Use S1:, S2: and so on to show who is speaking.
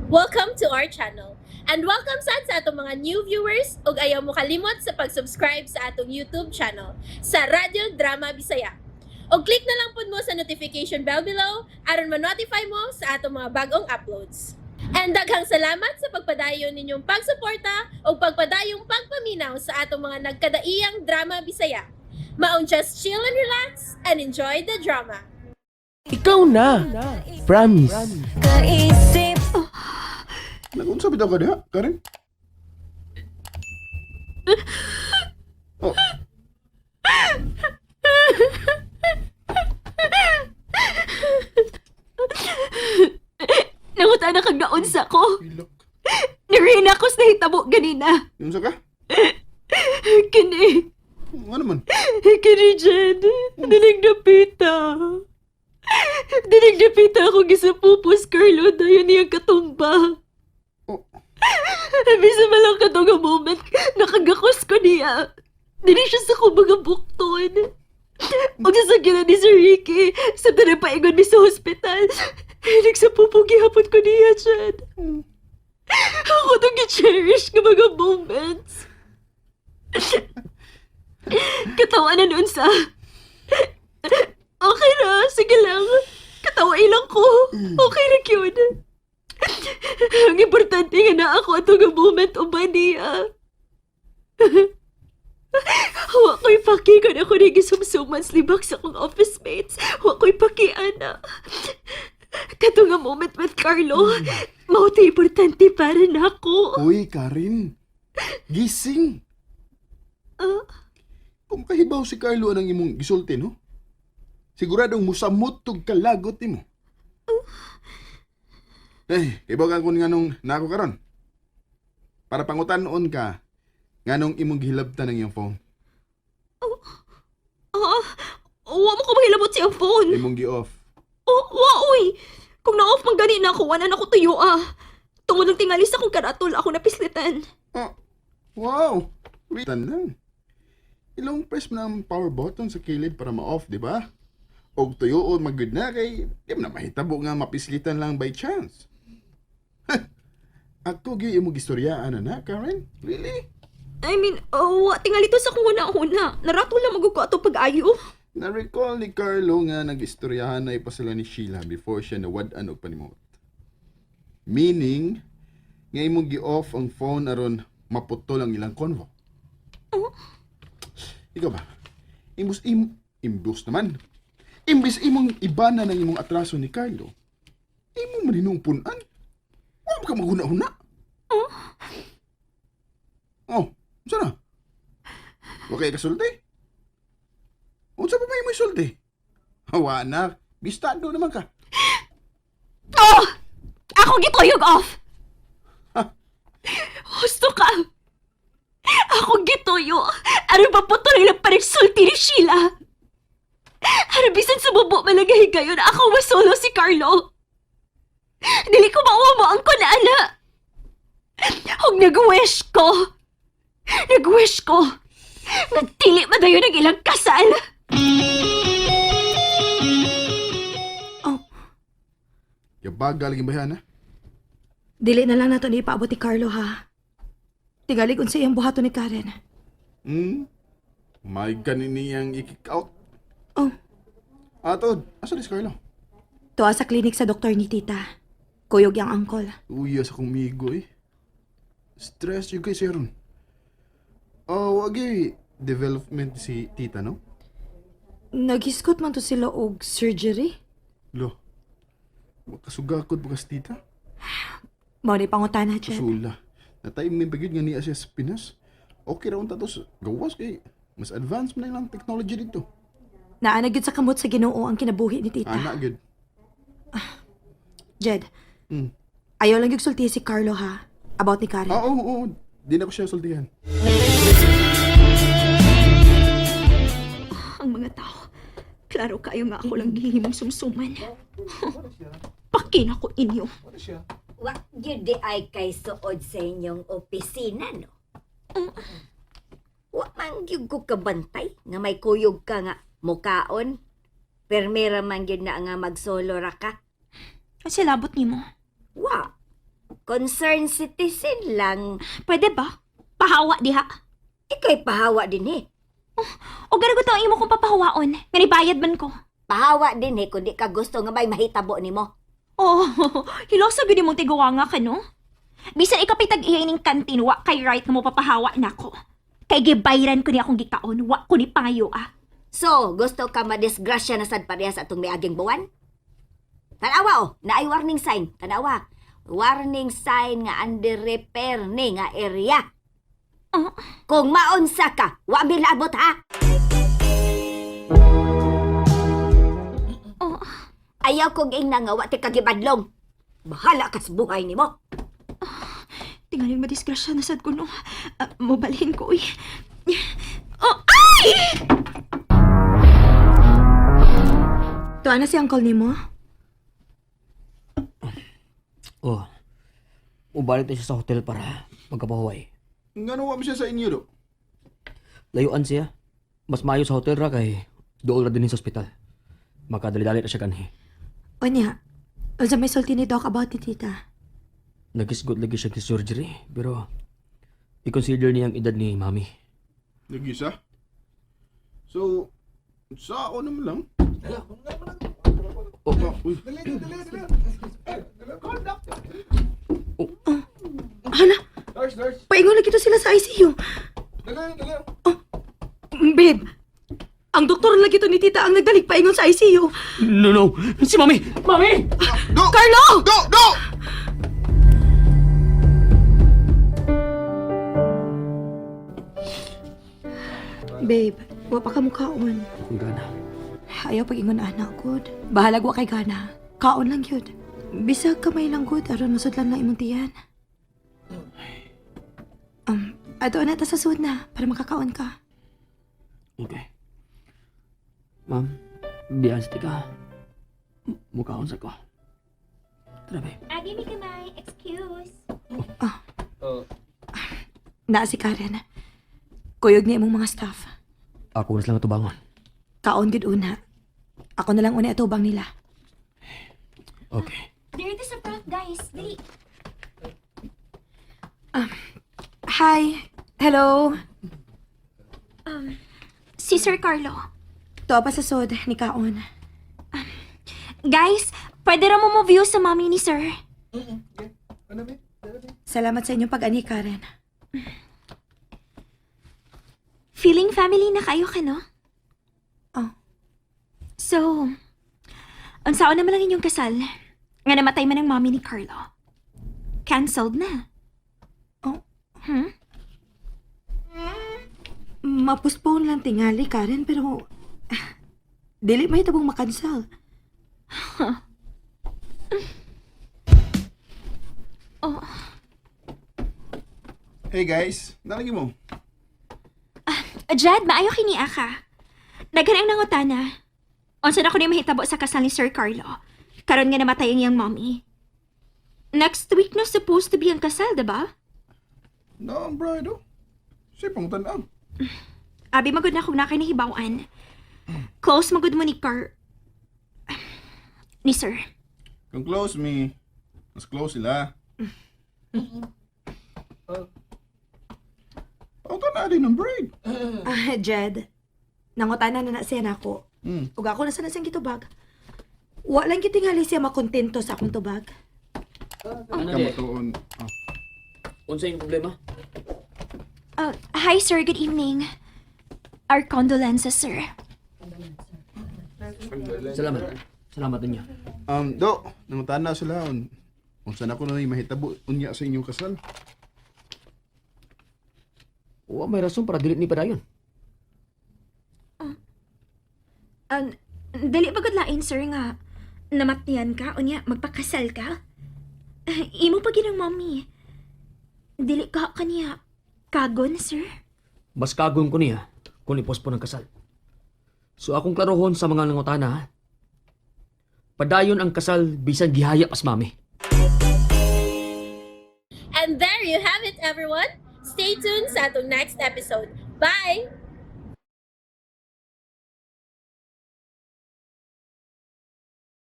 S1: Welcome to our channel. And welcome sad sa atong mga new viewers ug ayaw mo kalimot sa pag-subscribe sa atong YouTube channel sa Radyo Drama Bisaya. Og click na lang pud mo sa notification bell below aron ma-notify mo sa atong mga bagong uploads. And daghang salamat sa pagpadayon ninyong pagsuporta ug pagpadayong pagpaminaw sa atong mga nagkadaiyang drama Bisaya. Maong just chill and relax and enjoy the drama.
S2: Ikaw na. Promise.
S3: Kaisip.
S4: Nag-unsa bitaw ka diha, Karen? Oh.
S3: Nangutan na kag naunsa ko.
S4: Hilak.
S3: Nirina ko sa nahitabo ganina.
S4: Unsa ka?
S3: Kini.
S4: Ano man?
S3: Kini, Jed. Dinig na pita. Dinig na pita ako gisapupos, Carlo. Dayon niyang katumba.
S4: Oh.
S3: Bisa man lang katong nga moment, nakagakos ko niya. Dili siya sa akong mga bukton. Og sasakyan na ni Sir Ricky, sa paingon mi sa hospital. Nagsapupo gihapon ko niya, Chad. Ako itong gi-cherish nga mga moments. Katawa na noon sa... Okay na, sige lang. Katawa ilang ko. Okay na yun. Ang importante nga na ako ato nga moment uban niya. Wa ko'y paki kung ako nagisumsuman libak sa akong office mates. Wa ko'y paki, ana. Kato nga moment with Carlo, mao to importante para nako.
S4: Uy, Karen. Gising.
S3: Ah?
S4: Kung kahibaw si Carlo anang imong gisulti, no? Siguradong musamot tug kalagot nimo. Eh, ibaw ka kung nganong nako karon. Para pangutanon ka, nganong imong gihilabtan ang iyong phone.
S3: Ah, wa mo ko mahilabot siyang phone.
S4: Imong gi-off.
S3: Oh, wa oy. Kung na-off man gani na ako, wala na ko tuyo ah. Tungod ng tingali sa akong karatol, ako napislitan.
S4: Oh, wow! Tan lang. Ilong press mo na ang power button sa kilid para ma-off, di ba? Og tuyo magud na kay di mo na mahitabo nga mapislitan lang by chance. Ako gyud imong gistoryaan na na, Karen. Really?
S3: I mean, oh, wa tingali to sa akong una-una. Naratol lang magugo ato pag-ayo.
S4: Na-recall ni Carlo nga nag-istoryahan na ipa sila ni Sheila before siya nawad-an og panimot. Meaning, nga imong gi-off ang phone aron maputol ang ilang convo. Ikaw ba? Imbus im imbus naman. Imbis imong ibana ng imong atraso ni Carlo, imo man hinung punan. Wala ba ka maghuna-huna? Oh, unsa na? Wa kay kasulti? Unsa pa may imoy sulti? Hawa na, bistado naman ka.
S3: Oh! Ako gituyog off!
S4: Ha?
S3: Husto ka! Ako gituyo! Ano ba po tuloy lang parang sulti ni Sheila? Ano bisan sumubo malagay gayon, ako masolo si Carlo. Dili ko mauwa mo ang kunana. Huwag nag-wish ko. Nag-wish ko. Nagtili madayon ang ilang kasal.
S4: Yabagal lagi bayan ha.
S5: Dili na lang nato ni ipaabot ni Carlo ha. Tingali unsa iyang buhaton ni Karen.
S4: May ganin niyang i-kick out.
S5: Oh.
S4: Ato, asa ni si Carlo?
S5: Tuwa sa klinik sa doktor ni tita. Kuyog yang angkol.
S4: Uya sa kong migo eh. Stress yung kay Sharon. Oh, wag eh. Development si tita, no?
S5: Naghiskot man to sila og surgery.
S4: Lo. Makasugakot ba kas tita?
S5: Mao ni pangutana, Jed.
S4: Sula. Natime may bagid nga niya siya sa Pinas. Okay ra unta to sa gawas kay mas advanced man lang technology dito.
S5: Naa na gyud sa kamot sa Ginoo ang kinabuhi ni tita.
S4: Ana gyud.
S5: Jed. Ayaw lang gyud sulti si Carlo ha about ni Karen.
S4: Ah, oo, oo. Di na ko siya sultihan.
S3: Ang mga tao. Klaro kayo nga ako lang gihimong sumsuman. Pakin ako inyo.
S6: Wa gyud di ay kay suod sa inyong opisina, no? Wa man gyud ko kabantay nga may kuyog ka nga mukaon. Permera man gyud na nga magsolo ra ka.
S3: Ang silabot nimo.
S6: Wa. Concerned citizen lang.
S3: Pwede ba? Pahawa diha.
S6: Ika'y pahawa din eh.
S3: O ganagot ang imo kong papahawaon. Nga nibayad man ko.
S6: Pahawa din eh kung di ka gusto nga may mahitabo nimo.
S3: Oh, hilosa gyud imong tiguwanga ka no? Bisan ikapitag iya ining kantin, wa kay right nga mo papahawa nako. Kay gibayran ko ni akong gikaon, wa ko ni pangayo ah.
S6: So, gusto ka madisgrasya na sad parehas atong miaging buwan? Tanawa oh, naay warning sign. Tanawa. Warning sign nga under repair ni nga area.
S3: Oh.
S6: Kung maunsa ka, wa mi laabot ha.
S3: Oh.
S6: Ayaw kong ingna nga wa ti kagibadlong. Bahala ka sa buhay nimo.
S3: Tingaling madisgrasya na sad ko no. Mobalhin ko uy. Oh, ay!
S5: Tuwa na si uncle nimo?
S2: Oh. Ubalik na siya sa hotel para magkapahuway.
S4: Ngano wa man siya sa inyo do?
S2: Layuan siya. Mas maayo sa hotel ra kay dool ra din sa ospital. Makadali-dali na siya kanhi.
S5: Unya, unsa may sulti ni Doc about ni tita?
S2: Nagisgot lagi siya sa surgery pero i-consider niya ang edad ni mami.
S4: Nagisa? So, sa ako naman lang.
S2: Oh,
S4: Uy,
S5: Hala, paingon na kita sila sa ICU. Oh, babe, ang doktor lagi to ni tita ang nagdalig paingon sa ICU.
S2: No, no! Si mami! Mami!
S4: Do!
S5: Carlo!
S4: Do! Do!
S5: Babe, wa pa ka mukhaon.
S2: Ang gana.
S5: Ayaw pag-ingon anak, good. Bahalag wa kay gana. Kaon lang yun. Bisag kamay lang good, aron masudlan lang imong tiyan. Ato na ta sa sud na para makakaon ka.
S2: Okay. Ma'am, biyan sa tika. Mukhaon sa ko. Tara, babe.
S3: Agi mi kamay, excuse.
S5: Naa si Karen. Kuyog niya imong mga staff.
S2: Ako na silang tubangon.
S5: Kaon gid una. Ako na lang una atubang nila.
S2: Okay.
S3: There sa front, guys. Dali.
S5: Hi. Hello.
S3: Si Sir Carlo.
S5: Tuwa pa sa sud ni kaon.
S3: Guys, pwede ra mo mo view sa mami ni Sir.
S5: Salamat sa inyong pag-ani, Karen.
S3: Feeling family na kayo ka, no?
S5: Oh.
S3: So, unsaon naman lang inyong kasal? Nga namatay man ang mami ni Carlo. Cancelled na.
S5: Oh.
S3: Hmm?
S5: Mapuspone lang tingali, Karen, pero dili may tabong makansel.
S3: Oh.
S4: Hey guys, nalagi mo.
S3: Jad, maayo kini ka. Daghan ang nangutana. Unsa na ko ni mahitabo sa kasal ni Sir Carlo. Karon nga namatay ang iyang mommy. Next week na supposed to be ang kasal, diba?
S4: No, bro, do. Siya pangutan-ang.
S3: Abi magud na kung na kay nahibawan. Close magud mo ni Car... Ni Sir.
S4: Kung close me, mas close sila. Pangutan na din ng braid.
S5: Jed, nangutana na na siya nako. Ug ako na sana siyang gitubag. Wa lang gitingali siya makontento sa akong tubag.
S2: Ano di?
S4: Kamatuon. Ah.
S2: Unsa yung problema?
S3: Hi, sir. Good evening. Our condolences, sir.
S2: Salamat. Salamat ninyo.
S4: Do, nangutan na sila. Unsa na ko na mahitabo unya sa inyong kasal.
S2: Wa may rason para dili ni padayon.
S3: Dali ba gud lain, sir, nga namatyan ka, unya, magpakasal ka? Imo pa ginang mommy. Dili ka kaniya. Kagon, sir?
S2: Mas kagon ko niya kung ipospon ang kasal. So akong klarohon sa mga nangutana, ha? Padayon ang kasal bisan gihaya pas mami.
S1: And there you have it, everyone. Stay tuned sa atong next episode. Bye!